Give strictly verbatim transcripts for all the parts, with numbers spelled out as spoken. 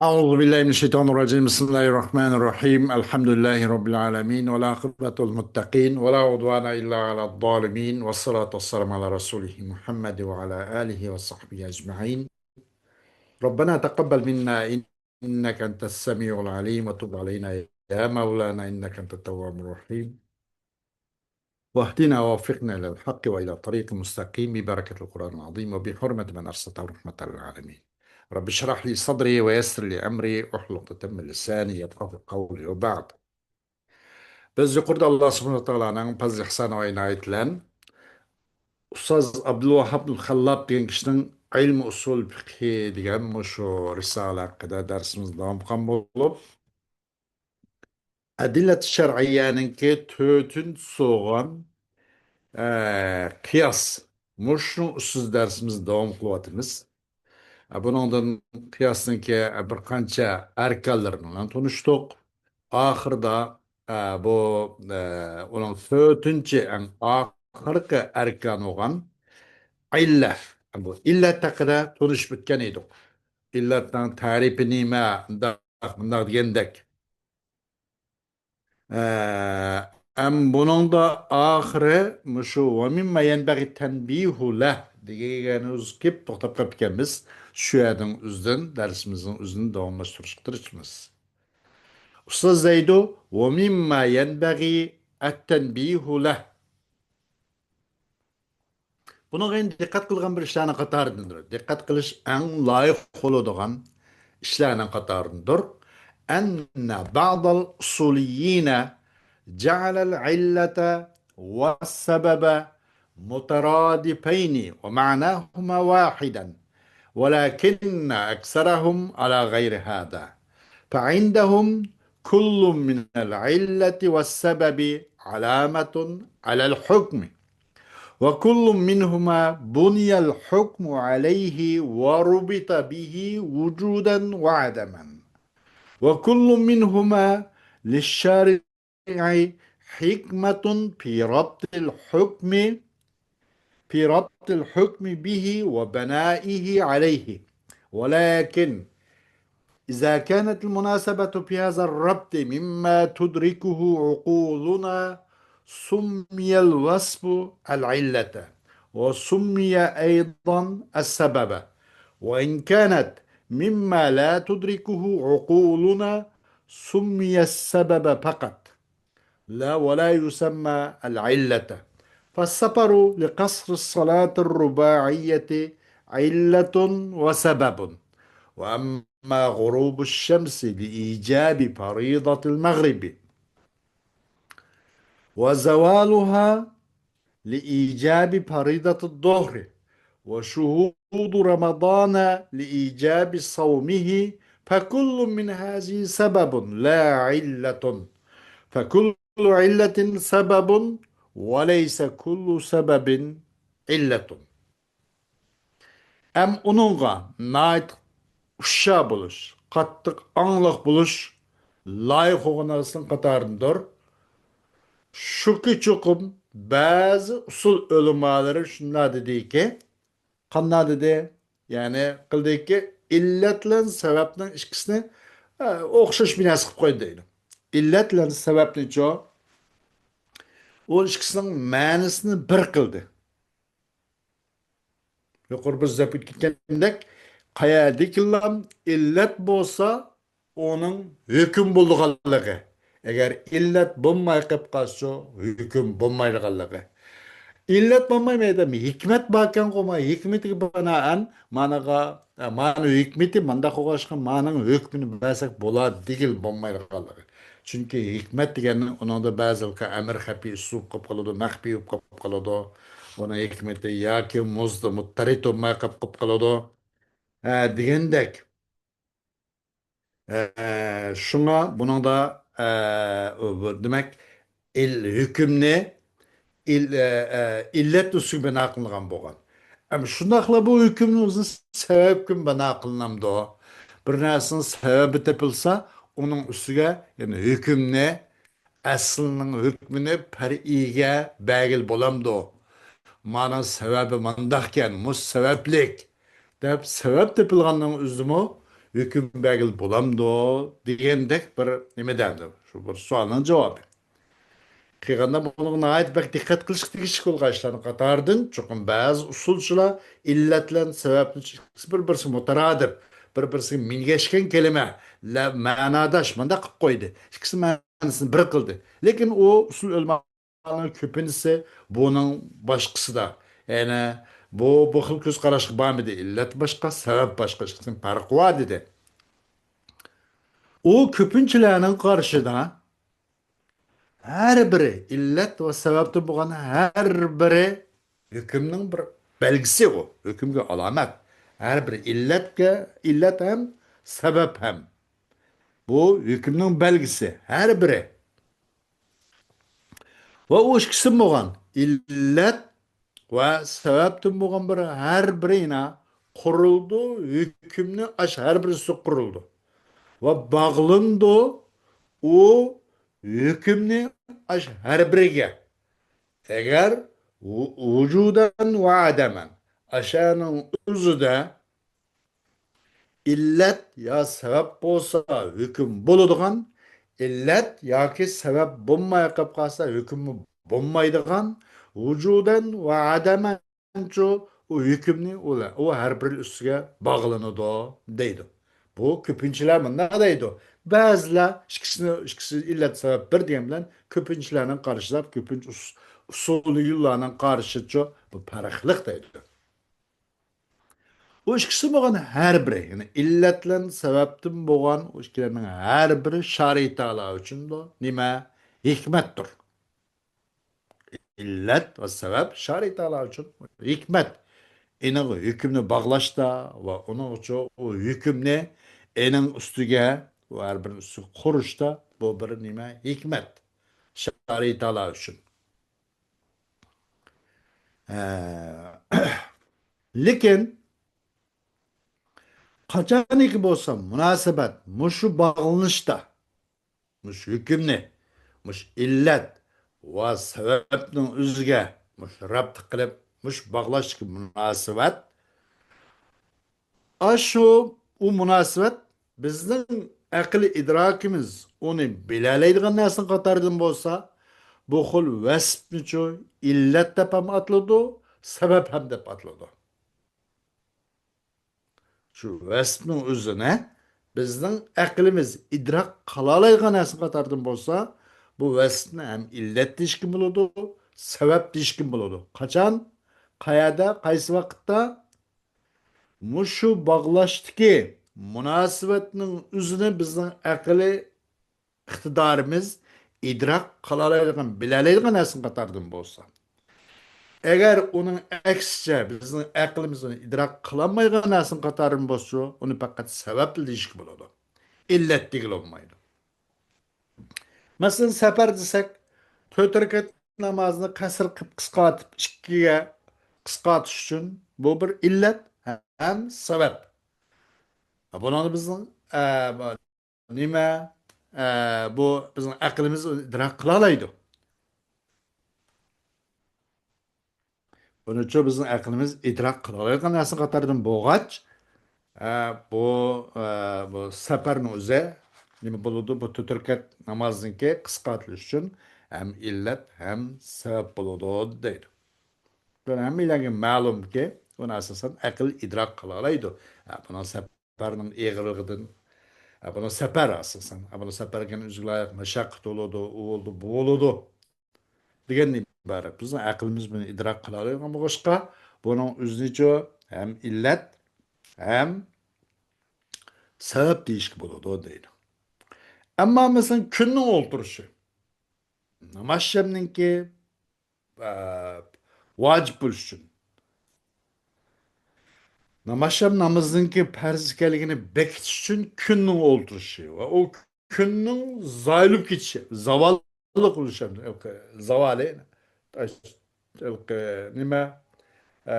أعوذ بالله من الشيطان الرجيم. بسم الله الرحمن الرحيم. الحمد لله رب العالمين. والعاقبة للمتقين. ولا عدوان إلا على الظالمين. والصلاة والسلام على رسوله محمد وعلى آله وصحبه أجمعين. ربنا تقبل منا إنك أنت السميع العليم وتب علينا يا مولانا إنك أنت التواب الرحيم. واهدنا ووفقنا إلى الحق وإلى طريق مستقيم ببركة القرآن العظيم وبحرمة من أرسلته رحمة للعالمين. رب اشرح لي صدري ويسر لي أمري واحلل عقدة من لساني يفقهوا قولي وبعد. بىز يۇقىرىدا ئاللا سۇبھانەھۇ ۋە تائالانىڭ پەزلى ئىھسانى ۋە ئىنايىتى بىلەن ئۇستاز ئابدۇلۋاھاب خەللاپ دېگەن كىشىنىڭ ئىلمى ئۇسۇل فىقھى دېگەن مۇشۇ رىسالە ھەققىدە دەرسىمىزنى داۋام قىلغان بولۇپ، ئەدىللەت شەرئىيەنىڭكى تۆتىنچىسى بولغان، ئە، قىياس. مۇشۇنىڭ ئۈستىدە دەرسىمىزنى داۋام قىلىۋاتىمىز. ئە، بۇنىڭدىن قىياسنىڭكى، ئە، بىر قانچە ئەركانلىرى بىلەن تونۇشتۇق. ئاخىرىدا، ئە، بۇ، ئە، ئۇنىڭ تۆتىنچى، ئەڭ ئاخىرقى ئەركان بولغان ئىللە. بۇ ئىللەت ھەققىدە تونۇشۇپ ئۆتكەن ئىدۇق. ئىللەتنىڭ تەرىپى نېمە؟ مۇنداق، مۇنداق دېگەندەك. ئە، ئەم بۇنىڭدا ئاخىرى مۇشۇ «ومما ينبغي التنبيه له» دېگەن ئۆزى كېلىپ توختاپ قاپتىكەنمىز. شۇ يەردىن ئۆزىدىن، دەرسىمىزنىڭ ئۆزىدىن داۋاملاشتۇرۇشقا تىرىشىمىز. ئۇستاز دەيدۇ، «ومما ينبغي التنبيه له». بۇنىڭغا يەنە دىققەت قىلغان بىر ئىشلارنىڭ قاتارىدىندۇر. دىققەت قىلىش ئەڭ لايىق بولىدىغان ئىشلارنىڭ قاتارىدىندۇر. أن بعض الأصوليين جعل العلة والسبب مترادفين ومعناهما واحدا، ولكن أكثرهم على غير هذا، فعندهم كل من العلة والسبب علامة على الحكم، وكل منهما بني الحكم عليه وربط به وجودا وعدما، وكل منهما للشارع حكمة في ربط الحكم، في ربط الحكم به وبنائه عليه. ولكن إذا كانت المناسبة في هذا الربط مما تدركه عقولنا سمي الوصف العلة، وسمي أيضا السبب، وإن كانت مما لا تدركه عقولنا سمي السبب فقط، لا ولا يسمى العلة. فالسفر لقصر الصلاة الرباعية علة وسبب، وأما غروب الشمس لإيجاب فريضة المغرب، وزوالها لإيجاب فريضة الظهر، وشهود رمضان لإيجاب صومه، فكل من هذه سبب لا علة، فكل علة سبب، وليس كل سبب علة. ئەم ئۇنىڭغا ناھايىتى ئۇششاق بولۇش، قاتتىق ئاڭلىق بولۇش لايىق بولغان نەرسىنىڭ قاتارىدىندۇر. شۇكى چوقۇم بەزى ئۇسۇل ئۆلىمالىرى شۇنداق دېدىكى، قانداق دېدى؟ يەنى قىلدىكى، ئىللەت بىلەن سەۋەبنىڭ ئىككىسىنى، ئە، ئوخشاش بىر نەرسە قىلىپ قويدى دەيدۇ. ئىللەت بىلەن سەۋەبنىچۇ، ئۇ ئىككىسىنىڭ مەنىسىنى بىر قىلدى. يۇقىرى بىر سۆزلەپ كەتكەندەك، قەيەردىكىلا ئىللەت بولسا، ئۇنىڭ ھۆكۈم بولىدىغانلىقى. ئەگەر ئىللەت بولماي قېلىپ قالسا، ھۆكۈم بولمايدىغانلىقى. ئىللەت بولماي مەيدە، ھېكمەت باركەنغۇ، ما ھېكمىتىگە بىنائەن مانىغا، مانا ھېكمىتى مانداق بولغاچقا، مانىڭ ھۆكمىنى بەرسەك بولار دېگىلى بولمايدىغانلىقى. چۈنكى ھېكمەت دېگەننى ئۇنىڭدا بەزى ئەمر خەپىي ئۈسلۇب قىلىپ قالىدۇ، مەخپىي بولۇپ قېلىپ قالىدۇ. ئۇنىڭ ھېكمىتى ياكى مۇزدا مۇتتەرىت بولماي قېلىپ قېلىپ قالىدۇ. ھە، دېگەندەك. ئە، شۇڭا بۇنىڭدا، ئە، دېمەك، ئىل-، ھۆكۈمنى ئىل-، ئە، ئە، ئىللەت ئۈستىگە بىنا قىلىنغان بولغان. ئەمما شۇنداقلا بۇ ھۆكۈمنى ئۆزىنى سەۋەبكە بىنا قىلىنامدۇ؟ بىر نەرسىنىڭ سەۋەبى تېپىلسا، ئۇنىڭ ئۈستىگە، يەنى ھۆكۈمنى، ئەسلىنىڭ ھۆكمىنى پەرئىيگە بەرگىلى بولامدۇ؟ مانا سەۋەبى مانداقكەن، مۇشۇ سەۋەبلىك دەپ سەۋەب تېپىلغاننىڭ ئۆزىمۇ ھۆكۈم بەرگىلى بولامدۇ دېگەندەك بىر نېمە دەمدۇ. شۇ بىر سوئالنىڭ جاۋابى. قىلغاندا بۇنىڭغا ناھايىتى بەك دىققەت قىلىشقا تېگىشلىك بولغان ئىشلارنىڭ قاتارىدىن، چوقۇم بەزى ئۇسسۇلچىلار ئىللەت بىلەن سەۋەبنى ئىككىسى بىر-بىرسىگە مۇتارادىپ، بىر-بىرسىگە مىنگەشكەن كەلىمە، لە-، مەناداش مۇنداق قىلىپ قويدى. ئىككىسى مەنىسىنى بىر قىلدى. لېكىن ئۇ ئۇسسۇل ئۆلىمالارنىڭ كۆپىنچىسى بۇنىڭ باشقىسىدا، يەنى بۇ، بۇ خىل كۆز قاراشقا بارمىدى. ئىللەت باشقا، سەۋەب باشقا، ئىككىسىنىڭ پەرقى بار دېدى. ئۇ كۆپىنچىلەرنىڭ قارىشىدا ھەر بىرى، ئىللەت ۋە سەۋەبتىن بولغان ھەر بىرى ھۆكۈمنىڭ بىر بەلگىسى ئۇ، ھۆكۈمگە ئالامەت. ھەر بىرى ئىللەتكە، ئىللەت ھەم، سەۋەب ھەم. بۇ ھۆكۈمنىڭ بەلگىسى، ھەر بىرى. ۋە ئۇ ئىككىسى بولغان ئىللەت ۋە سەۋەبتىن بولغان بىر ھەر بىرى يەنە قۇرۇلىدۇ، ھۆكۈمنى ئاش ھەر بىرىسى قۇرۇلىدۇ. ۋە باغلىنىدۇ ئۇ ھۆكۈمنى ئاش ھەر بىرىگە. ئەگەر ۋۇ-، ۋۇجۇدەن ۋە ئادەمەن، ئاشۇنىڭ ئۆزىدە ئىللەت يا سەۋەب بولسا ھۆكۈم بولىدىغان، ئىللەت ياكى سەۋەب بولماي قېلىپ قالسا ھۆكۈممۇ بولمايدىغان، ۋۇجۇدەن ۋە ئادەمەنچۇ ئۇ ھۆكۈمنى ئۇلار، ئۇ ھەر بىر ئۈستىگە باغلىنىدۇ دەيدۇ. بۇ كۆپىنچىلەر مۇنداق دەيدۇ. بەزىلەر ئىككىسىنى، ئىككىسى ئىللەت سەۋەب بىر دېگەن بىلەن كۆپىنچىلەرنىڭ قارىشىدا، كۆپىنچە ئۇس-، ئۇسۇلىيۇللارنىڭ قارىشىچۇ بۇ پەرقلىق دەيدۇ. ئۇ ئىككىسى بولغان ھەر بىرى، يەنى ئىللەت بىلەن سەۋەبتىن بولغان ئۇ ئىككىلەننىڭ ھەر بىرى شارىئى تائالا ئۈچۈندۇر. نېمە؟ ھېكمەتتۇر. ئىللەت ۋە سەۋەب شارىئى تائالا ئۈچۈن ھېكمەت. ئېنىق ھۆكۈمنى باغلاشتا ۋە ئۇنىڭ ئۈچۈن ئۇ ھۆكۈمنى ئېنىڭ ئۈستىگە، ئۇ ھەر بىرىنىڭ ئۈستىگە قۇرۇشتا بۇ بىر نېمە؟ ھېكمەت. شارىئى تائالا ئۈچۈن. ھە. لېكىن قاچانكى بولسا مۇناسىۋەت مۇشۇ باغلىنىشتا، مۇشۇ ھۆكۈمنى، مۇشۇ ئىللەت ۋە سەۋەبنىڭ ئۆزىگە مۇشۇ رەبت قىلىپ، مۇشۇ باغلاشتىكى مۇناسىۋەت، ئاشۇ، ئۇ مۇناسىۋەت بىزنىڭ ئەقلىي ئىدراكىمىز ئۇنى بىلەلەيدىغان نەرسىنىڭ قاتارىدىن بولسا، بۇ خىل ۋەسپنىچۇ ئىللەت دەپ ھەم ئاتىلىدۇ، سەۋەب ھەم دەپ ئاتىلىدۇ. شۇ ۋەسپنىڭ ئۆزىنى بىزنىڭ ئەقلىمىز ئىدراك قىلالايدىغان نەرسە قاتارىدىن بولسا، بۇ ۋەسپنى ھەم ئىللەت دېيىشكە بولىدۇ، سەۋەب دېيىشكە بولىدۇ. قاچان، قەيەردە، قايسى ۋاقىتتا؟ مۇشۇ باغلاشتىكى مۇناسىۋەتنىڭ ئۆزىنى بىزنىڭ ئەقلىي ئىقتىدارىمىز ئىدراك قىلالايدىغان، بىلەلەيدىغان نەرسىنىڭ قاتارىدىن بولسا. ئەگەر ئۇنىڭ ئەكسىچە بىزنىڭ ئەقلىمىز ئۇنى ئىدراك قىلالمايدىغان نەرسىنىڭ قاتارىدىن بولسىچۇ، ئۇنى پەقەت سەۋەبلا دېيىشكە بولىدۇ. ئىللەت دېگىلى بولمايدۇ. مەسىلەن، سەپەر دېسەك، تۆت رەكەت نامازنى قەسىر قىلىپ قىسقارتىپ، ئىككىگە قىسقارتىش ئۈچۈن بۇ بىر ئىللەت ھەم سەۋەب. بۇنىڭدا بىزنىڭ، ئە، نېمە، ئە، بۇ بىزنىڭ ئەقلىمىز ئىدراك قىلالايدۇ. بۇنىچۇ بىزنىڭ ئەقلىمىز ئىدراك قىلالايدىغان نەرسە قاتارىدىن بولغاچ، ئە، بۇ، ئە، بۇ سەپەرنىڭ ئۆزى نېمە بولىدۇ؟ بۇ تۆت رەكەت نامازنىڭكى قىسقارتىلىشى ئۈچۈن ھەم ئىللەت، ھەم سەۋەب بولىدۇ دەيدۇ. بۇ ھەممىلەرگە مەلۇمكى، بۇنى ئاساسەن ئەقىل ئىدراك قىلالايدۇ. ئە، بۇنىڭ سەپ-، سەپەرنىڭ ئېغىرلىقىدىن، ئە، بۇنىڭ سەپەر ئاساسەن، ئە، بۇنىڭ سەپەر دېگەن ئۆزىگە لايىق مەشەققەت بولىدۇ، ئۇ بولىدۇ، بۇ بولىدۇ دېگەندىن ئىبارەت. بىزنىڭ ئەقلىمىز بۇنى ئىدراك قىلالايدىغان بولغاچقا، بۇنىڭ ئۆزىنىچۇ ھەم ئىللەت، ھەم سەۋەب دېيىشكە بولىدۇ دەيدۇ. ئەمما مەسىلەن، كۈننىڭ ئولتۇرۇشى، نامازشەمنىڭكى ئە، ۋاجىپ بولۇشى ئۈچۈن، نامازشام نامىزىنىڭكى پەرز ئىكەنلىكىنى بېكىتىش ئۈچۈن كۈننىڭ ئولتۇرۇشى ۋە ئۇ كۈننىڭ زايىل بولۇپ كېتىشى، زاۋاللىق بولۇشى، زاۋالى، نېمە، ئە،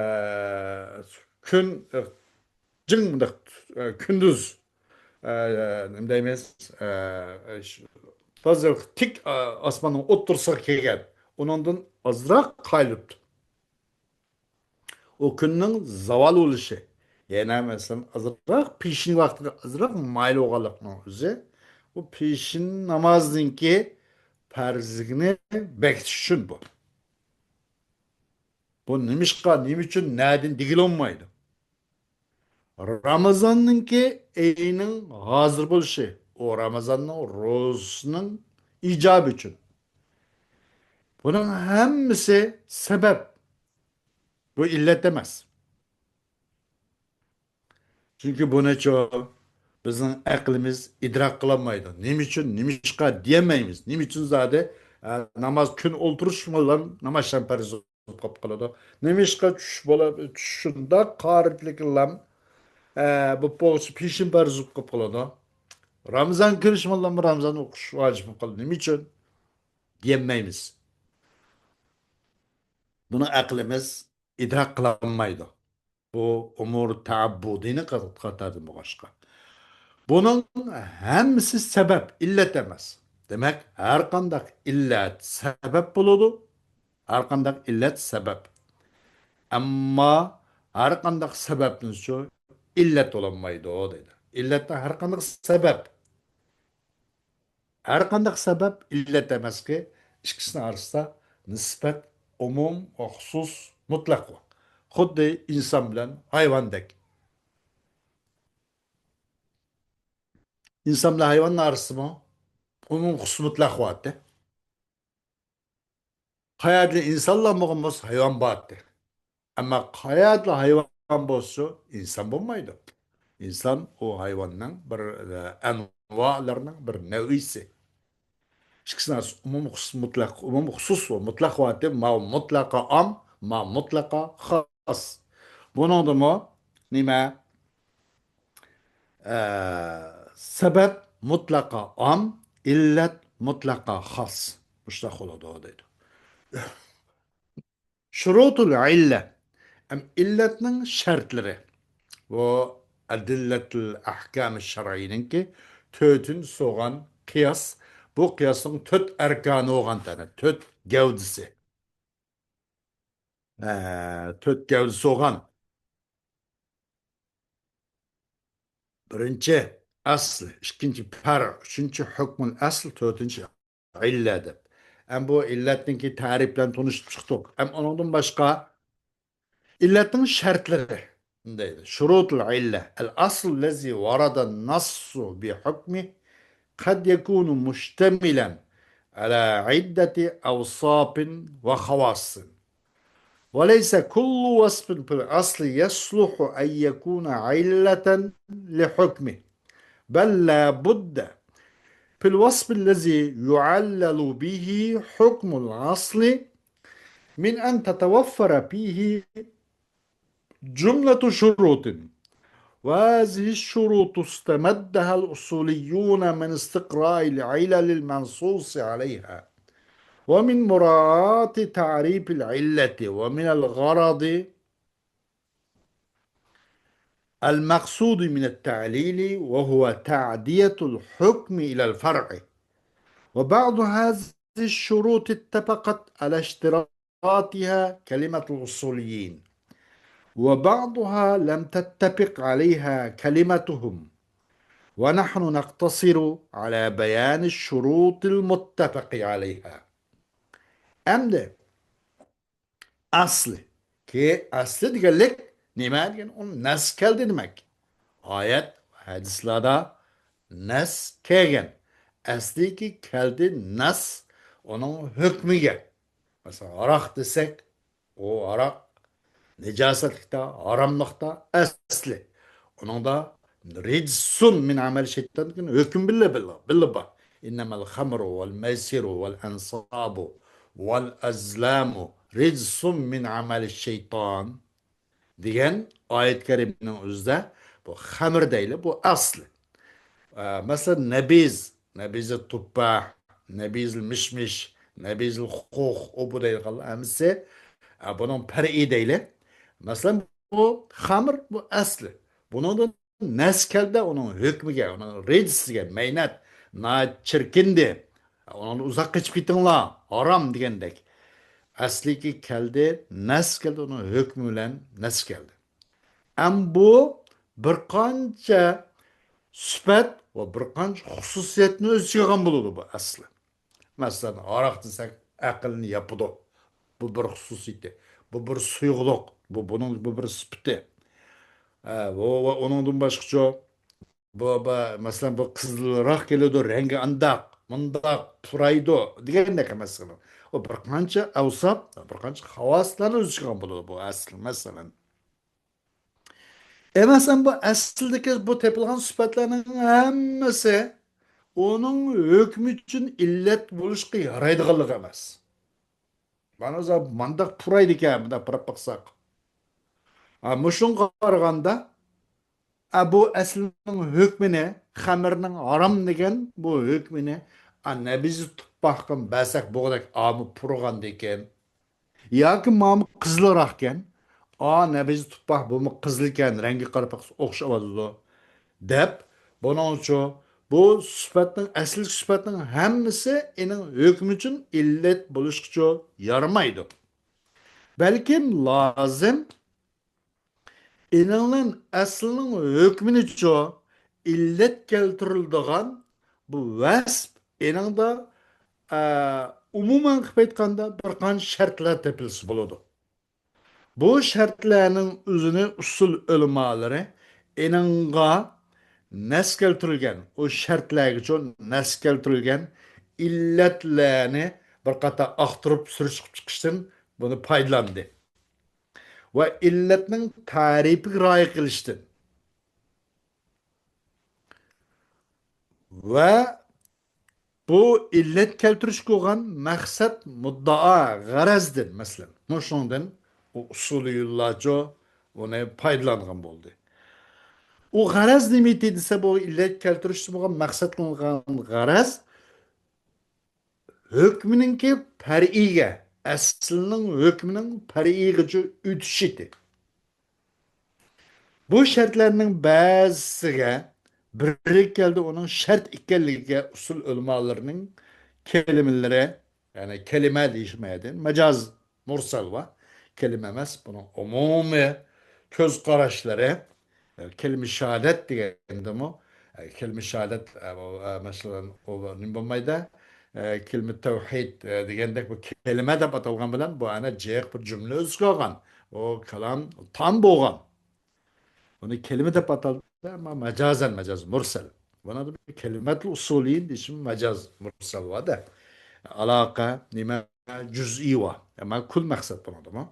كۈن جىڭ مۇنداق، ئە، كۈندۈز، ئە، نېمە دەيمىز، ئە، ش-، تازا تىك، ئە، ئاسماننىڭ ئوتتۇرىسىغا كەلگەن. ئۇنىڭدىن ئازراق قايىلىپتۇ. ئۇ كۈننىڭ زاۋال بولۇشى، يەنە مەسىلەن، ئازراق پېشىن ۋاقتىدا ئازراق مايىل بولغانلىقنىڭ ئۆزى، بۇ پېشىن نامازنىڭكى پەرزلىكىنى بېكىتىش ئۈچۈن بۇ. بۇ نېمىشقا، نېمە ئۈچۈن، نەدىن دېگىلى بولمايدۇ. رامىزاننىڭكى ئېيىنىڭ ھازىر بولۇشى، ئۇ رامىزاننىڭ روزىسىنىڭ ئىجابى ئۈچۈن. بۇنىڭ ھەممىسى سەۋەب. بۇ ئىللەت ئەمەس. چۈنكى بۇنىچۇ بىزنىڭ ئەقلىمىز ئىدراك قىلالمايدۇ. نېمە ئۈچۈن، نېمىشقا دېيەلمەيمىز. نېمە ئۈچۈن زادى، ئە، ناماز كۈن ئولتۇرۇش بىلەن ناماز شەم پەرز بولۇپ قالىدۇ. نېمىشقا چۈش بولا-، چۈش شۇنداق قارىپلىكلام، ئە، بولۇپ بولغۇچە پېشىن پەرز بولۇپ قالىدۇ. رامىزان كىرىش بىلەنمۇ رامىزان ئوقۇش ۋاجىپ بولۇپ قالىدۇ. نېمە ئۈچۈن دېيەلمەيمىز. بۇنى ئەقلىمىز ئىدراك قىلالمايدۇ. بۇ ئۇمۇر تەئەببۇدىينىڭ قاتارىدىن بولغاچقا. بۇنىڭ ھەممىسى سەۋەب، ئىللەت ئەمەس. دېمەك، ھەر قانداق ئىللەت سەۋەب بولىدۇ، ھەر قانداق ئىللەت سەۋەب. ئەمما ھەر قانداق سەۋەبنىڭچۇ ئىللەت بولالمايدۇ دەيدۇ. ئىللەتتە ھەر قانداق سەۋەب. ھەر قانداق سەۋەب ئىللەت ئەمەسكى، ئىككىسىنىڭ ئارىسىدا نىسبەت ئومۇم ۋە خۇسۇس مۇتلەق بار. خۇددى ئىنسان بىلەن ھايۋاندەك. ئىنسان بىلەن ھايۋاننىڭ ئارىسىدىمۇ ئومۇم خۇسۇس مۇتلەق بارتى. قايەردىلا ئىنسانلار بولغان بولسا، ھايۋان بارتى. ئەمما قايەردىلا ھايۋان بولسا، ئىنسان بولمايدۇ. ئىنسان ئۇ ھايۋاننىڭ بىر، ئە، ئەنۋالىرىنىڭ بىر نەۋئىسى. ئىككىسىنىڭ ئارىسى ئومۇم خۇسۇس مۇتلەق، ئومۇم خۇسۇس ۋە مۇتلەق بارتى. ما مۇتلەقا ئام، ما مۇتلەقا خاس. بۇنىڭدىمۇ نېمە؟ ئە، سەۋەب مۇتلەقا ئام، ئىللەت مۇتلەقا خاس. مۇشۇنداق بولىدۇ دەيدۇ. شۇرۇتۇل ئىللە، ئەم، ئىللەتنىڭ شەرتلىرى. بۇ ئەدىللەتۇل ئەھكام شەرئىينىڭكى تۆتىنچى سوغان قىياس. بۇ قىياسنىڭ تۆت ئەركانى بولغان تەنە، تۆت گەۋدىسى. ئە، تۆت گەۋدىسى بولغان. بىرىنچى ئەسل، ئىككىنچى پەرئ، ئۈچىنچى ھۆكمۇل ئەسل، تۆتىنچى ئىللە دەپ. ئەم بۇ ئىللەتنىڭكى تەرىپ بىلەن تونۇشۇپ چىقتۇق. ئەم ئۇنىڭدىن باشقا ئىللەتنىڭ شەرتلىرى دەيدۇ. شۇرۇتۇل ئىللە. الأصل الذي ورد النص بحكمه قد يكون مشتملا على عدة أوصاف وخواص. وليس كل وصف في الأصل يصلح أن يكون علة لحكمه، بل لا بد في الوصف الذي يعلل به حكم الأصل من أن تتوفر فيه جملة شروط، وهذه الشروط استمدها الأصوليون من استقراء العلل المنصوص عليها، ومن مراعاة تعريف العلة، ومن الغرض المقصود من التعليل، وهو تعدية الحكم إلى الفرع. وبعض هذه الشروط اتفقت على اشتراطها كلمة الأصوليين، وبعضها لم تتفق عليها كلمتهم، ونحن نقتصر على بيان الشروط المتفق عليها. ئەمدى ئەسلى. كى ئەسلى دېگەنلىك نېمە دېگەن؟ ئۇ نەس كەلدى دېمەك. ئايەت، ھەدىسلاردا نەس كەلگەن. ئەسلىكى كەلدى نەس ئۇنىڭ ھۆكمىگە. مەسىلەن، ھاراق دېسەك، ئۇ ھاراق نىجاسەتلىكتە، ھاراملىقتا ئەسلى. ئۇنىڭدا رىجسۇن مىن ئەمەل شەيتان دېگەن ھۆكۈم بىللە، بىللە، بىللە بار. إنما الخمر والميسر والأنصاب والأزلام رجس من عمل الشيطان دېگەن ئايەت كەرىمىنىڭ ئۆزىدە بۇ خەمر دەيلى، بۇ ئەسلى. ئە، مەسىلەن، نەبىز، نەبىزى تۇپپا، نەبىزى مىشمىش، نەبىزى خوخ، ئۇ بۇ دەيدىغانلار ھەممىسى، ئە، بۇنىڭ پەرئى دەيلى. مەسىلەن، بۇ خەمر، بۇ ئەسلى. بۇنىڭدىن نەس كەلدى ئۇنىڭ ھۆكمىگە، ئۇنىڭ رىجسىگە، مەينەت، ناھايىتى چىركىندى. ئۇنىڭدىن ئۇزاق قېچىپ كېتىڭلار، ھارام دېگەندەك. ئەسلىكى كەلدى، نەس كەلدى، ئۇنىڭ ھۆكمى بىلەن نەس كەلدى. ئەم بۇ بىر قانچە سۈپەت ۋە بىر قانچە خۇسۇسىيەتنى ئۆز ئىچىگە ئالغان بولىدۇ بۇ ئەسلى. مەسىلەن، ھاراق دېسەك، ئەقىلنى ياپىدۇ. بۇ بىر خۇسۇسىيىتى، بۇ بىر سۇيۇقلۇق، بۇ بۇنىڭ بۇ بىر سۈپىتى. ئە، ۋە، ۋە ئۇنىڭدىن باشقىچۇ، بۇ، بۇ، مەسىلەن، بۇ قىزىلراق كېلىدۇ، رەڭگى ئانداق، مۇنداق پۇرايدۇ دېگەندەك، مەسىلەن. ئۇ بىر قانچە ئەۋساپ، بىر قانچە خاۋاسلارنى ئۆز ئىچىگە ئالغان بولىدۇ بۇ ئەسلى، مەسىلەن. ئە، مەسىلەن، بۇ ئەسلىدىكى بۇ تېپىلغان سۈپەتلەرنىڭ ھەممىسى ئۇنىڭ ھۆكمى ئۈچۈن ئىللەت بولۇشقا يارايدىغانلىقى ئەمەس. مانا، مانداق پۇرايدىكەن، مۇنداق پۇراپ باقساق. ھا، مۇشۇنىڭغا قارىغاندا، ئا، بۇ ئەسلىنىڭ ھۆكمىنى، خەمىرنىڭ ھارام دېگەن بۇ ھۆكمىنى، ئا، نەبىزى تۇپپاققا بەرسەك بولغۇدەك، ئامۇ پۇرىغاندىكىن. ياكى مامۇ قىزىلراقكەن. ئا، نەبىزى تۇپپاق بۇمۇ قىزىلكەن، رەڭگى قاراپ باقسا ئوخشىۋاتىدۇ. دەپ، بۇنىڭچۇ، بۇ سۈپەتنىڭ، ئەسلى سۈپەتنىڭ ھەممىسى ئېنىڭ ھۆكمى ئۈچۈن ئىللەت بولۇشقىچۇ يارىمايدۇ. بەلكىم لازىم ئېنىڭدىن ئەسلىنىڭ ھۆكمىنىچۇ ئىللەت كەلتۈرۈلىدىغان بۇ ۋەسپ ئېنىڭدا، ئە، ئومۇمەن قىلىپ ئېيتقاندا بىر قانچە شەرتلەر تېپىلسا بولىدۇ. بۇ شەرتلەرنىڭ ئۆزىنى ئۇسسۇل ئۆلىمالىرى ئېنىڭغا نەس كەلتۈرۈلگەن، ئۇ شەرتلەرگىچۇ نەس كەلتۈرۈلگەن ئىللەتلەرنى بىر قاتار ئاختۇرۇپ سۈرۈشتۈرۈپ چىقىشتىن بۇنى پايدىلاندى. ۋە ئىللەتنىڭ تەرىپىگە رىئايە قىلىشتىن ۋە بۇ ئىللەت كەلتۈرۈشكە بولغان مەقسەت، مۇددىئا، غەرەزدىن، مەسىلەن، مۇشۇنىڭدىن ئۇ ئۇسسۇلىيۇللارچۇ ئۇنى پايدىلانغان بولدى. ئۇ غەرەز نېمىتى دېسە، بۇ ئىللەت كەلتۈرۈشتە بولغان مەقسەت قىلىنغان غەرەز ھۆكمىنىڭكى پەرئىگە، ئەسلىنىڭ ھۆكمىنىڭ پەرئىگىچە ئۆتۈشىدى. بۇ شەرتلەرنىڭ بەزىسىگە بىرلىك كەلدى، ئۇنىڭ شەرت ئىكەنلىكىگە ئۇسسۇل ئۆلىمالىرىنىڭ كەلىمىلىرى، يەنى كەلىمە دېيىشمەيدۇ، مەجاز مۇرسەل بار. كەلىمە ئەمەس، بۇنىڭ ئومۇمىي كۆز قاراشلىرى، ئە، كەلىمە شاھادەت دېگەندىمۇ، ئە، كەلىمە شاھادەت، ئە، بۇ، ئە، مەسىلەن، ئۇ نېمە بولمايدۇ؟ ئە، كەلىمە تەۋھىد، ئە، دېگەندەك بۇ كەلىمە دەپ ئاتالغان بىلەن بۇ ئەنە جىق بىر جۈملە ئۆز ئىچىگە ئالغان. ئۇ كالام تام بولغان. ئۇنى كەلىمە دەپ ئاتالدى، ئەمما مەجازەن، مەجاز مۇرسەل. بۇنىڭدا بىر كەلىمەتۇل ئۇسۇلىيىن دېيىشىم مەجاز مۇرسەل بار-دە. ئالاقە، نېمە، جۈزئىي بار. ئەمما كۈل مەقسەت بۇنىڭدىمۇ.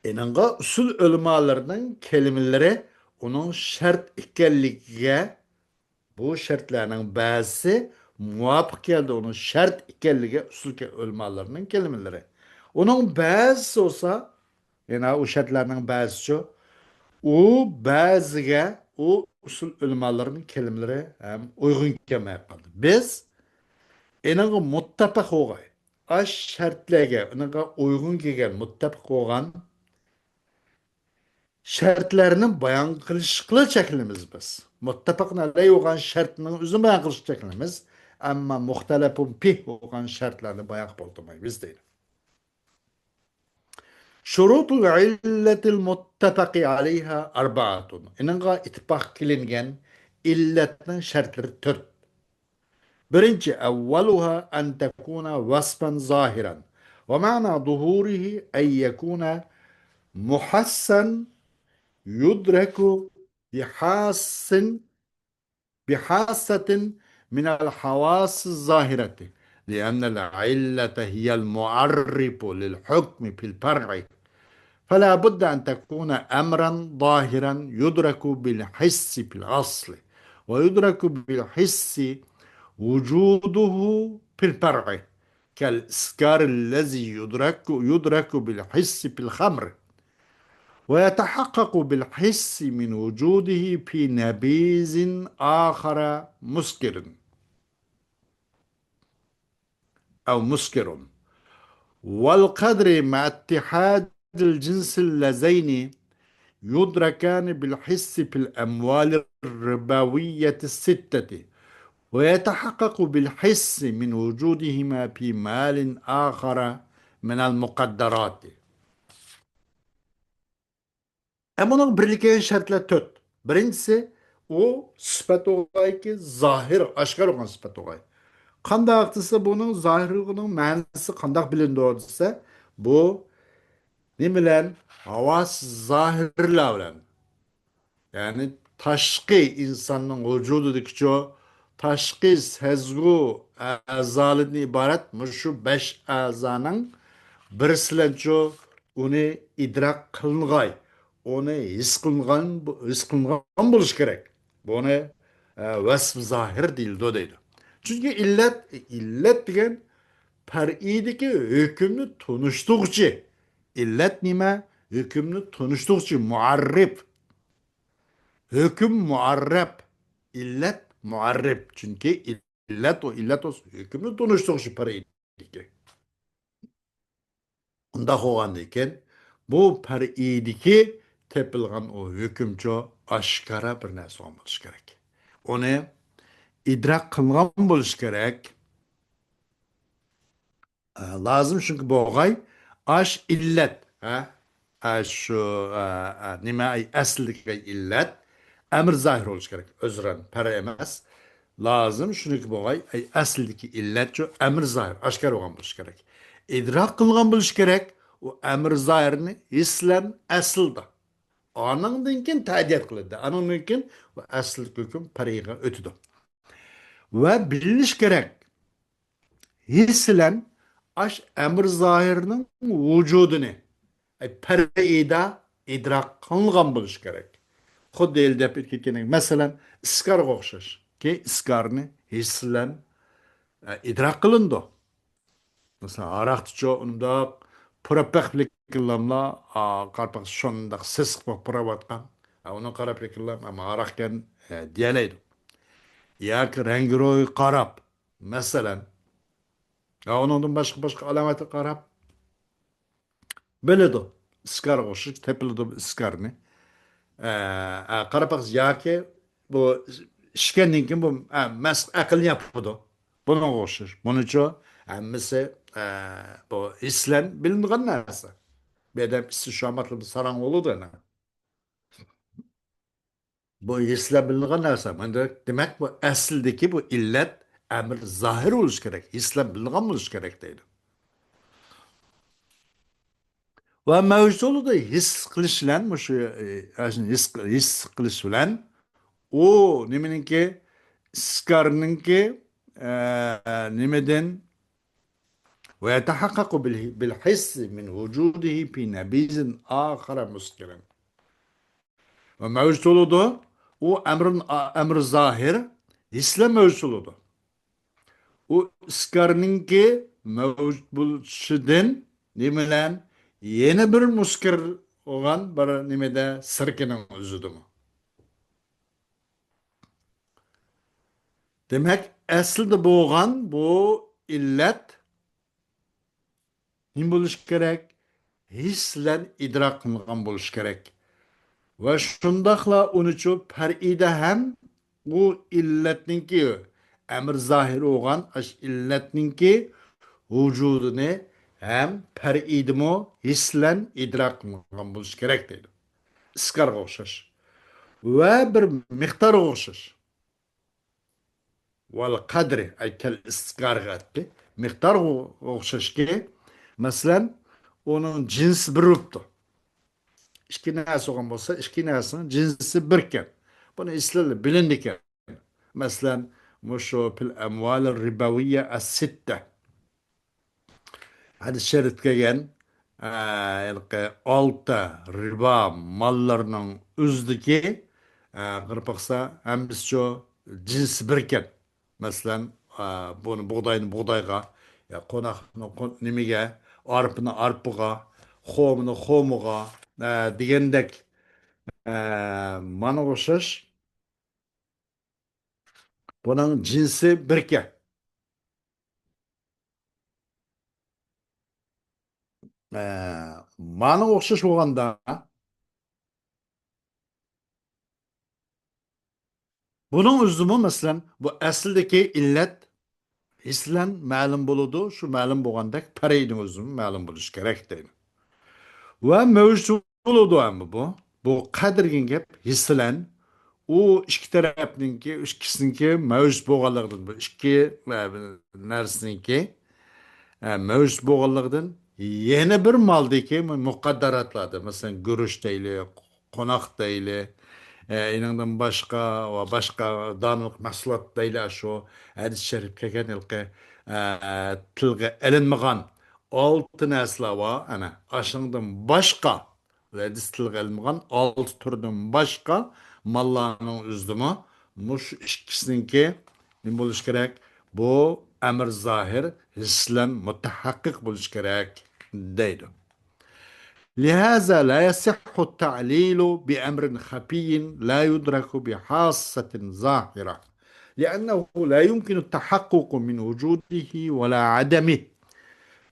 ئېنىڭغا ئۇسۇل ئۆلىمالىرىنىڭ كەلىمىلىرى ئۇنىڭ شەرت ئىكەنلىكىگە، بۇ شەرتلەرنىڭ بەزىسى مۇۋاپىق كەلدى، ئۇنىڭ شەرت ئىكەنلىكىگە ئۇسۇل كە-، ئۆلىمالىرىنىڭ كەلىمىلىرى. ئۇنىڭ بەزىسى بولسا، يەنە ئۇ شەرتلەرنىڭ بەزىسىچۇ، ئۇ بەزىگە ئۇ ئۇسۇل ئۆلىمالىرىنىڭ كەلىمىلىرى ھەم ئۇيغۇن كەلمەي قالدى. بىز ئېنىڭغا مۇتتەپىق بولغاي، ئاش شەرتلەرگە، ئېنىڭغا ئۇيغۇن كەلگەن، مۇتتەپىق بولغان شەرتلەرنى بايان قىلىشقىلا چەكلىنىمىز بىز. مۇتتەپىقۇن ئەلەي بولغان شەرتنىڭ ئۆزىنى بايان قىلىشقا چەكلىنىمىز، ئەمما مۇختەلەپۇن پىھ بولغان شەرتلەرنى بايان قىلىپ ئولتۇرمايمىز دەيدۇ. شۇرۇتۇل ئىللەتىل مۇتتەپەقى ئەلەيھا ئەربەئەتۇن. ئېنىڭغا ئىتتىپاق قىلىنغان ئىللەتنىڭ شەرتلىرى تۆت. بىرىنچى، ئەۋۋەلۇھا ئەن تەكۇنە ۋەسپەن زاھىرەن. ۋە مەنا ظۇھۇرىھى ئەن يەكۇنە مۇھەسسەن يۇدرەكۇ بىھاسسىن بحاسة من الحواس الظاهرة، لأن العلة هي المعرف للحكم في الفرع، فلا بد أن تكون أمرا ظاهرا يدرك بالحس في الأصل، ويدرك بالحس وجوده في الفرع، كالإسكار الذي يدرك، يدرك بالحس في الخمر، ويتحقق بالحس من وجوده في نبيذ آخر مسكر أو مسكر، والقدر مع اتحاد الجنس اللذين يدركان بالحس في الأموال الربوية الستة، ويتحقق بالحس من وجودهما في مال آخر من المقدرات. ئەمما ئۇنىڭغا بىرلىككە شەرتلەر تۆت. بىرىنچىسى، ئۇ سۈپەت بولغايكى، زاھىر، ئاشكارا بولغان سۈپەت بولغاي. قانداق دېسە، بۇنىڭ زاھىرلىقىنىڭ مەنىسى قانداق بىلىنىدۇ دېسە، بۇ نېمە بىلەن؟ ھاۋاس زاھىرلار بىلەن. يەنى تاشقى ئىنساننىڭ ۋۇجۇدىدىكىچۇ، تاشقى سەزگۈ ئەزالىرىدىن ئىبارەت مۇشۇ بەش ئەزانىڭ بىرسىلەنچۇ ئۇنى ئىدراك قىلىنغاي، ئۇنى ھېس قىلىنغان، ھېس قىلىنغان بولۇشى كېرەك. بۇنى، ئە، ۋەسپ زاھىر دېيىلىدۇ دەيدۇ. چۈنكى ئىللەت، ئىللەت دېگەن پەرئىدىكى ھۆكۈمنى تونۇشتۇرغۇچى. ئىللەت نېمە؟ ھۆكۈمنى تونۇشتۇرغۇچى، مۇئەررىپ. ھۆكۈم مۇئەررەپ، ئىللەت مۇئەررىپ. چۈنكى ئىللەت ئۇ، ئىللەت ئۇ ھۆكۈمنى تونۇشتۇرغۇچى پەرئىدىكى. ئۇنداق بولغاندىكىن، بۇ پەرئىدىكى تېپىلغان ئۇ ھۆكۈمچۇ ئاشكارا بىر نەرسە بولغان بولۇشى كېرەك. ئۇنى ئىدراك قىلغان بولۇشى كېرەك. ئە، لازىم شۇنىڭكى بولغاي، ئاش ئىللەت، ھە؟ ئە، شۇ، ئە، ئە، نېمە، ئەي، ئەسلىدىكى ئىللەت، ئەمر زاھىر بولۇشى كېرەك. ئۆزرەن، پەرە ئەمەس. لازىم شۇنىڭكى بولغاي، ئەي، ئەسلىدىكى ئىللەت شۇ ئەمر زاھىر، ئاشكارا بولغان بولۇشى كېرەك. ئىدراك قىلغان بولۇشى كېرەك، ئۇ ئەمر زاھىرنى ھېسلەن ئەسلىدە. ئانىڭدىن كېيىن تەدىيەت قىلىدۇ. ئانىڭدىن كېيىن ئۇ ئەسلىدىكى ھۆكۈم پەرئىگە ئۆتىدۇ. ۋە بىلىش كېرەك. ھېس بىلەن ئاش ئەمر زاھىرنىڭ ۋۇجۇدىنى، ئەي، پەرئىدە ئىدراك قىلغان بولۇش كېرەك. خۇددى ئىلگىرى دەپ ئۆتكەن، مەسىلەن، ئىسكارغا ئوخشاش. كى ئىسكارنى ھېس بىلەن، ئە، ئىدراك قىلىنىدۇ. مەسىلەن، ھاراقتىچۇ ئۇنداق پۇراپ بېقىپ لېكىنلاملا، ئا، قارىپاق شۇنداق سېسىق بولۇپ پۇراۋاتقان. ئا، ئۇنى قاراپ لېكىنلام، ئەمما ھاراقكەن، ئە، دېيەلەيدۇ. ياكى رەڭگى روھى قاراپ، مەسىلەن. ۋە ئۇنىڭدىن باشقا، باشقا ئالامەتلەرگە قاراپ بىلىدۇ. ئىسكارغا ئوخشاش تېپىلىدۇ بۇ ئىسكارنى. ئە، ئە، قاراپ باقسا، ياكى بۇ ئىچكەندىن كېيىن بۇ، ئە، مەس-، ئەقىلنى ياپىدۇ. بۇنىڭغا ئوخشاش. بۇنىچۇ ھەممىسى، ئە، بۇ ھېس بىلەن بىلىنىدىغان نەرسە. بىر ئادەم ئىچسە شۇ ئاماتلا بىر ساراڭ بولىدۇ ئەنە. بۇ ھېسلەپ بىلىنىدىغان نەرسە. مانا دېمەك، بۇ ئەسلىدىكى بۇ ئىللەت ئەمر زاھىر بولۇشى كېرەك، ھېسلەپ بىلىنىدىغان بولۇشى كېرەك دەيدۇ. ۋە مەۋجۇت بولىدۇ ھېس قىلىش بىلەن، مۇشۇ، ئە، ھېس، ھېس قىلىش بىلەن ئۇ نېمىنىڭكى، ئىسكارنىڭكى، ئە، نېمىدىن؟ ويتحقق بال-، بالحس من وجوده في نبيذ آخر مسكر. ۋە مەۋجۇت بولىدۇ. ئۇ ئەمرىن-، ئەمرى زاھىر، ھېسلەر مەۋجۇت بولىدۇ. ئۇ ئىسكارنىڭكى مەۋجۇت بولۇشىدىن نېمە بىلەن؟ يەنە بىر مۇسكىر بولغان بىر نېمىدە، سىركىنىڭ ئۆزىدىمۇ. دېمەك، ئەسلىدە بولغان بۇ ئىللەت نېمە بولۇشى كېرەك؟ ھېس بىلەن ئىدراك قىلىنغان بولۇشى كېرەك. ۋە شۇنداقلا ئۇنىچۇ پەرئىدە ھەم ئۇ ئىللەتنىڭكى، ئەمر زاھىر بولغان ئاشۇ ئىللەتنىڭكى ۋۇجۇدىنى ھەم پەرئىدىمۇ ھېس بىلەن ئىدراك قىلىنغان بولۇشى كېرەك دەيدۇ. ئىسكارغا ئوخشاش. ۋە بىر مىقدارغا ئوخشاش. ۋەل قەدرى، ئەي كەل ئىسكارغا ئەتتى. مىقدارغا ئوخشاشكى، مەسىلەن، ئۇنىڭ جىنسى بىر بوپتۇ. ئىككى نەرسە بولغان بولسا، ئىككى نەرسىنىڭ جىنسى بىركەن. بۇنى ئىسلىرى بىلىندىكەن. مەسىلەن، مۇشۇ پىل ئەمۋال رىبەۋىيە ئەس سىتتە. ھەدىس شەرىپتە كەلگەن، ئە، ھېلىقى ئالتە رىبا ماللىرىنىڭ ئۆزىدىكى، ئە، قاراپ باقسا، ھەممىسىچۇ جىنسى بىركەن. مەسىلەن، ئە، بۇنى بۇغداينى بۇغدايغا، يا قوناقنى قون-، نېمىگە، ئارپىنى ئارپىغا، خورمىنى خورمىغا، ئە، دېگەندەك، ئە، مانا ئوخشاش. بۇنىڭ جىنسى بىركەن. ئە، مانا ئوخشاش بولغاندا، بۇنىڭ ئۆزىمۇ، مەسىلەن، بۇ ئەسلىدىكى ئىللەت ھېس بىلەن مەلۇم بولىدۇ، شۇ مەلۇم بولغاندەك پەرئىنىڭ ئۆزىمۇ مەلۇم بولۇشى كېرەك دەيدۇ. ۋە مەۋجۇت بولىدۇ ئەمما بۇ. بۇ قەدىر دېگەن گەپ ھېسسىلەن، ئۇ ئىككى تەرەپنىڭكى، ئىككىسىنىڭكى مەۋجۇت بولغانلىقىدىن، بۇ ئىككى، ئە، نەرسىنىڭكى، ئە، مەۋجۇت بولغانلىقىدىن يەنە بىر مالدىكى مۇقەدداراتلاردا، مەسىلەن، گۈرۈچ دەيلى، قوناق دەيلى، ئە، ئېنىڭدىن باشقا ۋە باشقا دانلىق مەھسۇلات دەيلى، شۇ ھەدىس شەرىپ كەلگەن ھېلىقى، ئە، تىلغا ئېلىنمىغان ئالتە نەرسىلەر بار. ئەنە، ئاشۇنىڭدىن باشقا ھەدىس تىلغا ئېلىنمىغان ئالتە تۈردىن باشقا ماللارنىڭ ئۆزىدىمۇ مۇشۇ ئىككىسىنىڭكى نېمە بولۇشى كېرەك؟ بۇ ئەمر زاھىر ھېسسىلەن مۇتەھەققىق بولۇشى كېرەك دەيدۇ. لهذا لا يصح التعليل بأمر خفي لا يدرك بحاسة ظاهرة، لأنه لا يمكن التحقق من وجوده ولا عدمه،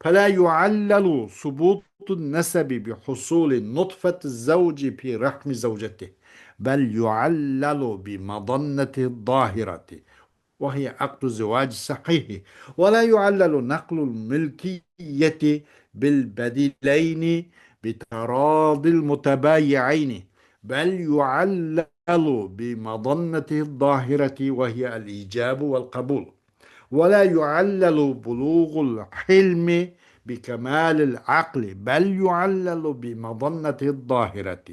فلا يعلل ثبوت النسب بحصول نطفة الزوج في رحم زوجته، بل يعلل بمظنته الظاهرة، وهي عقد الزواج الصحيح، ولا يعلل نقل الملكية بالبديلين بتراضي المتبايعين، بل يعلل بمظنته الظاهرة، وهي الإيجاب والقبول، ولا يعلل بلوغ الحلم بكمال العقل، بل يعلل بمظنته الظاهرة،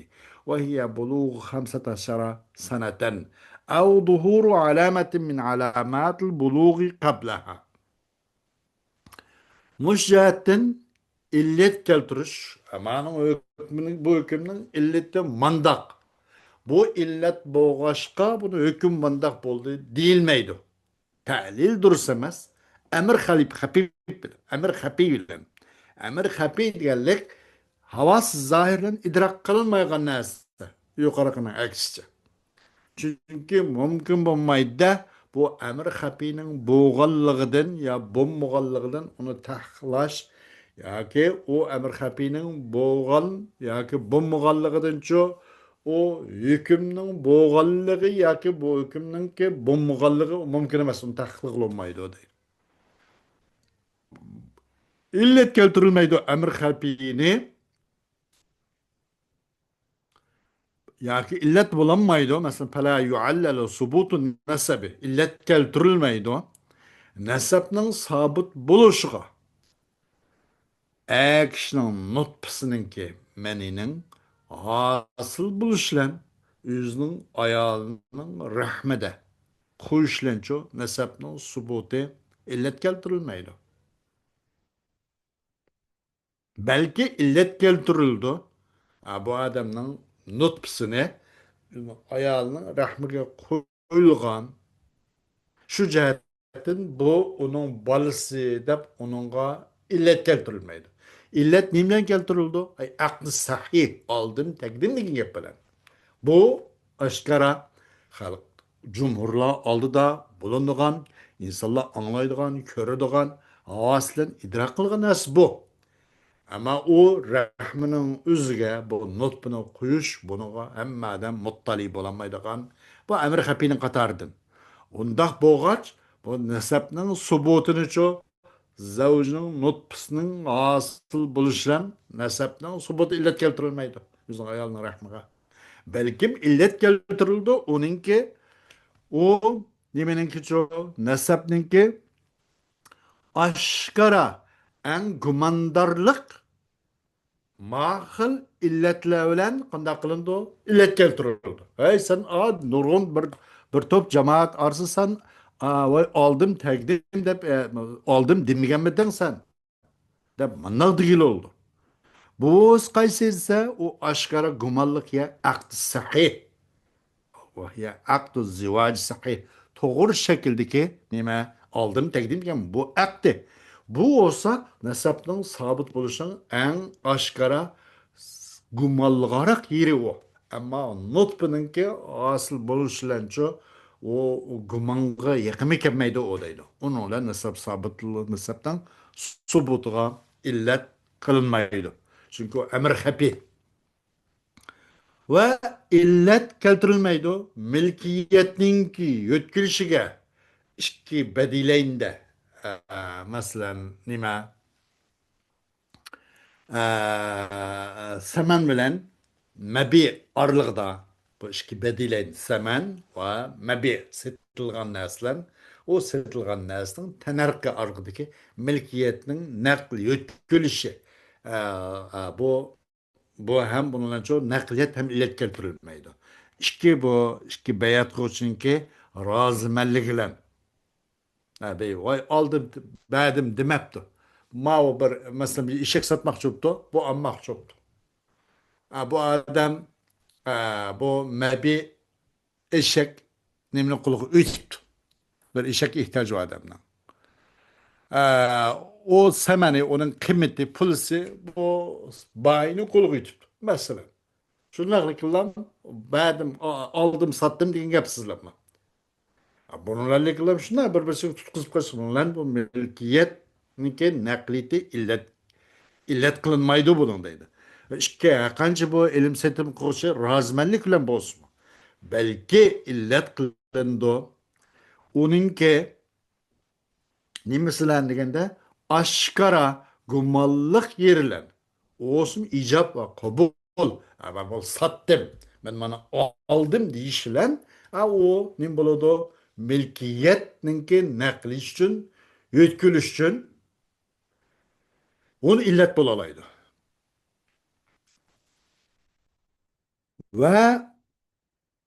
وهي بلوغ خمسة عشر سنة، أو ظهور علامة من علامات البلوغ قبلها. مۇشۇ جەھەتتىن ئىللەت كەلتۈرۈش، ئەمانىڭ ھۆكمىنىڭ، بۇ ھۆكۈمنىڭ ئىللىتى مانداق، بۇ ئىللەت بولغاچقا، بۇنى ھۆكۈم مانداق بولدى دېيىلمەيدۇ. تەلىل دۇرۇس ئەمەس. ئەمر خەلىپ-، خەپىي بىلەن، ئەمر خەپىي بىلەن. ئەمر خەپىي دېگەنلىك ھاۋاسىز زاھىر بىلەن ئىدراك قىلىنمايدىغان نەرسە. يۇقىرىقىنىڭ ئەكسىچە. چۈنكى مۇمكىن بولمايدۇ-دە، بۇ ئەمر خەپىينىڭ بولغانلىقىدىن يا بولمىغانلىقىدىن ئۇنى تەھقىقلاش ياكى ئۇ ئەمر خەپىينىڭ بولغان ياكى بولمىغانلىقىدىنچۇ، ئۇ ھۆكۈمنىڭ بولغانلىقى ياكى بۇ ھۆكۈمنىڭكى بولمىغانلىقى مۇمكىن ئەمەس، ئۇنى تەھقىق قىلىنمايدۇ دەيدۇ. ئىللەت كەلتۈرۈلمەيدۇ ئەمر خەپىينى ياكى ئىللەت بولالمايدۇ. مەسىلەن، فلا يعلل ثبوت النسب، ئىللەت كەلتۈرۈلمەيدۇ نەسەبنىڭ سابىت بولۇشىغا. ئەر كىشىنىڭ نۇتپىسىنىڭكى، مەنىنىڭ ھاسىل بولۇشى بىلەن ئۆزىنىڭ ئايالىنىڭ رەھمىدە قويۇشى بىلەنچۇ نەسەبنىڭ سۇبۇتى ئىللەت كەلتۈرۈلمەيدۇ. بەلكى ئىللەت كەلتۈرۈلىدۇ. ئا، بۇ ئادەمنىڭ نۇتپىسىنى ئايالىنىڭ رەھمىگە قويۇلغان، شۇ جەھەتتىن بۇ ئۇنىڭ بالىسى دەپ ئۇنىڭغا ئىللەت كەلتۈرۈلمەيدۇ. ئىللەت نېمە بىلەن كەلتۈرۈلىدۇ؟ ئەي، ئەقدى سەھىھ، ئالدىن تەقدىم دېگەن گەپ بىلەن. بۇ ئاشكارا خەلق، جۇمھۇرلار ئالدىدا بولۇنىدىغان، ئىنسانلار ئاڭلايدىغان، كۆرىدىغان، ھاۋاسى بىلەن ئىدراك قىلغان نەرسە بۇ. ئەمما ئۇ رەھمىنىڭ ئۆزىگە بۇ نۇتپىنى قويۇش، بۇنىڭغا ھەممە ئادەم مۇتتەلى بولالمايدىغان، بۇ ئەمر خەپىينىڭ قاتارىدىن. ئۇنداق بولغاچ، بۇ نەسەبنىڭ سۇبۇتىنىچۇ، زەۋجنىڭ نۇتپىسىنىڭ ھاسىل بولۇشى بىلەن نەسەبنىڭ سۇبۇتى ئىللەت كەلتۈرۈلمەيدۇ ئۆزىنىڭ ئايالىنىڭ رەھمىگە. بەلكىم ئىللەت كەلتۈرۈلىدۇ ئۇنىڭكى، ئۇ نېمىنىڭكىچۇ؟ نەسەبنىڭكى ئاشكارا، ئەڭ گۇماندارلىق ما خىل ئىللەتلەر بىلەن قانداق قىلىنىدۇ؟ ئىللەت كەلتۈرۈلىدۇ. ھەي، سەن، ئا، نۇرغۇن بىر، بىر توپ جامائەت ئارىسىدا سەن، ئا، ۋاي، ئالدىم تەقدىم دەپ، ئە، ئالدىم دېمىگەنمىدىڭ سەن؟ دەپ مۇنداق دېگىلى بولىدۇ. بۇ قايسى دېسە، ئۇ ئاشكارا گۇمانلىق يا ئەقدى سەھىھ. ۋە يا ئەقدۇ زىۋاج سەھىھ. توغرا شەكىلدىكى نېمە؟ ئالدىم تەقدىم دېگەن بۇ ئەقدى. بۇ بولسا نەسەبنىڭ سابىت بولۇشىنىڭ ئەڭ ئاشكارا گۇمانلىقراق يېرى ئۇ. ئەمما نۇتپىنىڭكى ھاسىل بولۇشى بىلەنچۇ، ئۇ گۇمانغا يېقىمى كەلمەيدۇ ئۇ دەيدۇ. ئۇنىڭ بىلەن نەسەب سابىت، نەسەبنىڭ سۇبۇتىغا ئىللەت قىلىنمايدۇ. چۈنكى ئۇ ئەمر خەپىي. ۋە ئىللەت كەلتۈرۈلمەيدۇ. مىلكىيەتنىڭكى يۆتكىلىشىگە ئىككى بەدىلەيندە، ئە، مەسىلەن، نېمە؟ ئە، سەمەن بىلەن مەبىئ ئارىلىقىدا، بۇ ئىككى بەدىلەين، سەمەن ۋە مەبىئ، سېتىلغان نەرسىلەر، ئۇ سېتىلغان نەرسىنىڭ تەننەرخى ئارىلىقىدىكى مۈلكىيەتنىڭ نەقل يۆتكىلىشى. ئە، ئە، بۇ، بۇ ھەم بۇنىڭ بىلەن شۇ نەقلىيەت ھەم ئىللەت كەلتۈرۈلمەيدۇ. ئىككى، بۇ ئىككى بەيئەت قىلغۇچىنىڭكى رازىمەنلىكى بىلەن. ھە، بەي، ۋاي، ئالدىم، بەردىم دېمەپتۇ. ماۋۇ بىر، مەسىلەن، بىر ئېشەك ساتماقچى بوپتۇ، بۇ ئالماقچى بوپتۇ. ھە، بۇ ئادەم، ھە، بۇ مەبىئ ئېشەك نېمىنى قۇلىغا ئۆتۈپتۇ. بىر ئېشەك ئېھتىياجى بار ئادەمنىڭ. ھە، ئۇ سەمەنى، ئۇنىڭ قىممىتى، پۇلىسى بۇ بايىنىڭ قۇلىغا ئۆتۈپتۇ. مەسىلەن، شۇنداقلىكىلا بەردىم، ئا-، ئالدىم، ساتتىم دېگەن گەپ سىزلەرمۇ. بۇنىڭلارنىڭكىلا شۇنداق بىر-بىرسىگە تۇتقۇزۇپ قويسا، بۇنىڭلار بۇ مۈلكىيەتنىڭكى نەقلىيىتى ئىللەت، ئىللەت قىلىنمايدۇ بۇنىڭ دەيدۇ. ئىككى، ھەرقانچە بۇ ئېلىم سېتىم قىلغۇچى رازىمەنلىك بىلەن بولسىمۇ، بەلكى ئىللەت قىلىنىدۇ. ئۇنىڭكى نېمىسى بىلەن دېگەندە، ئاشكارا گۇمانلىق يېرى بىلەن، ئۇ بولسىمۇ ئىجاب ۋە قوبۇل. ھە، مەن بۇنى ساتتىم، مەن مانا ئالدىم دېيىش بىلەن، ھە، ئۇ نېمە بولىدۇ؟ مۈلكىيەتنىڭكى نەقلىيىش ئۈچۈن، يۆتكىلىش ئۈچۈن ئۇنى ئىللەت بولالايدۇ. ۋە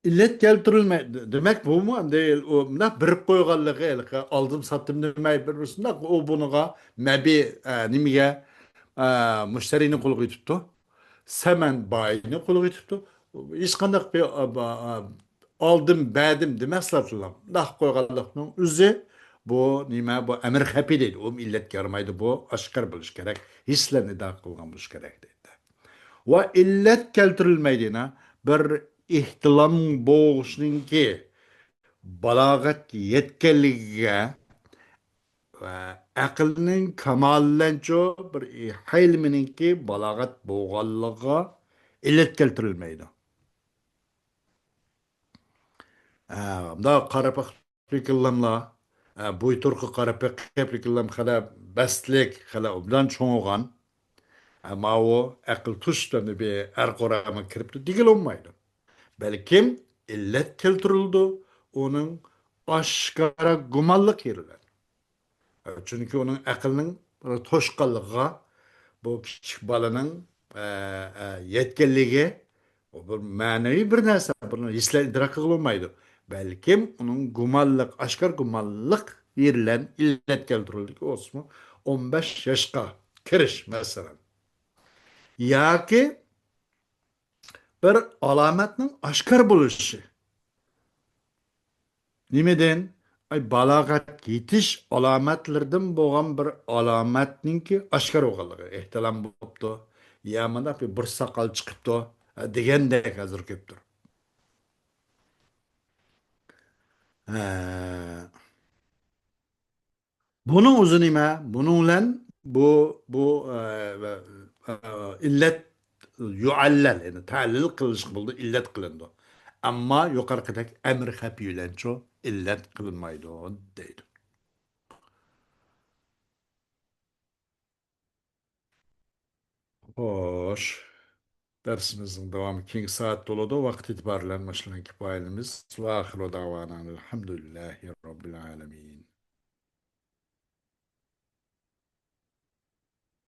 ئىللەت كەلتۈرۈلمەي، دېمەك، بۇمۇ ئەمدى ئۇ مۇنداق بېرىپ قويغانلىقى، ھېلىقى ئالدىم ساتتىم دېمەي، بىر، بىر شۇنداق ئۇ بۇنىڭغا مەبىئ، ئە، نېمىگە، ئە، مۇشتەرىنى قولغا يېتىپتۇ، سەمەن بايىنى قولغا يېتىپتۇ. ھېچقانداق بىر، ئە، با-، ئە، ئالدىم، بەردىم دېمەسلەر شۇنداق. مۇنداق قويغانلىقنىڭ ئۆزى بۇ نېمە، بۇ ئەمر خەپىي دەيدۇ. ئۇمۇ ئىللەت يارىمايدۇ، بۇ ئاشكارا بولۇشى كېرەك، ھېس بىلەن ئىدا قىلغان بولۇشى كېرەك دەيدۇ. ۋە ئىللەت كەلتۈرۈلمەيدۇ يەنە. بىر ئېھتىلام بوغۇچنىڭكى بالاغەتكە يەتكەنلىكىگە ۋە ئەقىلنىڭ كامالى بىلەنچۇ بىر ھەيلىمىنىڭكى بالاغەت بولغانلىقىغا ئىللەت كەلتۈرۈلمەيدۇ. ئە، مۇنداق قارا پېقىپ ئەپرىكىللاملار، ئە، بۇيتۇرقى قارا پېقىپ ئەپرىكىللام خېلى بەستلىك، خېلى ئوبدان چوڭىغان. ئە، ماۋۇ ئەقىل تۇش بىلەن بىر ئەر قورامىغا كىرىپتۇ دېگىلى بولمايدۇ. بەلكىم ئىللەت كەلتۈرۈلىدۇ، ئۇنىڭ ئاشكارا گۇمانلىق يېرى بىلەن. چۈنكى ئۇنىڭ ئەقلىنىڭ بىر توشقانلىقىغا، بۇ كىچىك بالىنىڭ، ئە، ئە، يەتكەنلىكى، ئۇ بىر مەنىۋى بىر نەرسە، بۇنى ھېسلەپ ئىدراك قىلغىلى بولمايدۇ. بەلكىم ئۇنىڭ گۇمانلىق، ئاشكارا گۇمانلىق يېرى بىلەن ئىللەت كەلتۈرۈلدىكى بولسىمۇ، ئون بەش ياشقا كىرىش، مەسىلەن. ياكى بىر ئالامەتنىڭ ئاشكارا بولۇشى. نېمىدىن؟ ئاي، بالاغەتكە يېتىش ئالامەتلىرىدىن بولغان بىر ئالامەتنىڭكى ئاشكارا بولغانلىقى. ئېھتىلام بوپتۇ، يا مانا بىر، بىر ساقال چىقىپتۇ، ھە، دېگەندەك ھازىر كۆپتۇر. ھە. بۇنىڭ ئۆزى نېمە؟ بۇنىڭ بىلەن بۇ، بۇ، ئە، ئە، ئىللەت يۇئەللەل، يەنى تەلىل قىلىنىشقا بولىدۇ، ئىللەت قىلىنىدۇ. ئەمما يۇقىرىقىدەك ئەمر خەپىي بىلەنچۇ ئىللەت قىلىنمايدۇ، دەيدۇ. خوش. دەرسىمىزنىڭ داۋامى كېيىنكى سائەتتە بولىدۇ. ۋاقىت ئېتىبارى بىلەن مۇشۇ بىلەن كۇپايىلىنىمىز. ۋە ئاخىرۇ دەۋانا ئەلھەمدۇلىللاھى رەببىل ئالەمىن.